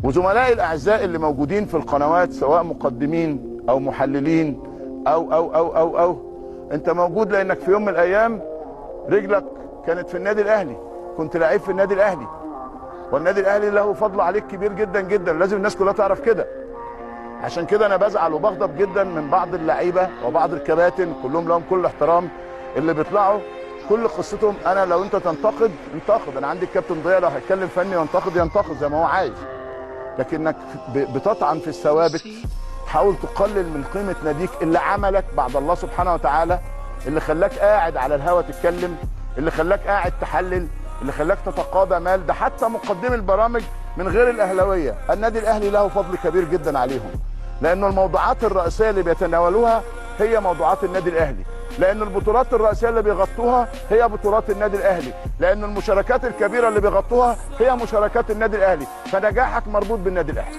وزملائي الاعزاء اللي موجودين في القنوات سواء مقدمين او محللين او او او او او انت موجود لانك في يوم من الايام رجلك كانت في النادي الاهلي، كنت لعيب في النادي الاهلي، والنادي الاهلي له فضل عليك كبير جدا جدا، لازم الناس كلها تعرف كده. عشان كده انا بزعل وبغضب جدا من بعض اللعيبة وبعض الكباتن، كلهم لهم كل احترام، اللي بيطلعوا كل قصتهم انا لو انت تنتقد انتقد، انا عندي الكابتن ضياء لو هيتكلم فني ينتقد ينتقد زي ما هو عايز، لكنك بتطعن في الثوابت، تحاول تقلل من قيمة ناديك اللي عملك بعد الله سبحانه وتعالى، اللي خلاك قاعد على الهوا تتكلم، اللي خلاك قاعد تحلل، اللي خلاك تتقاضى مال. ده حتى مقدمي البرامج من غير الاهلاوية، النادي الاهلي له فضل كبير جدا عليهم، لانه الموضوعات الرئيسية اللي بيتناولوها هي موضوعات النادي الاهلي، لان البطولات الرئيسية اللي بيغطوها هي بطولات النادي الاهلي، لان المشاركات الكبيرة اللي بيغطوها هي مشاركات النادي الاهلي، فنجاحك مربوط بالنادي الاهلي.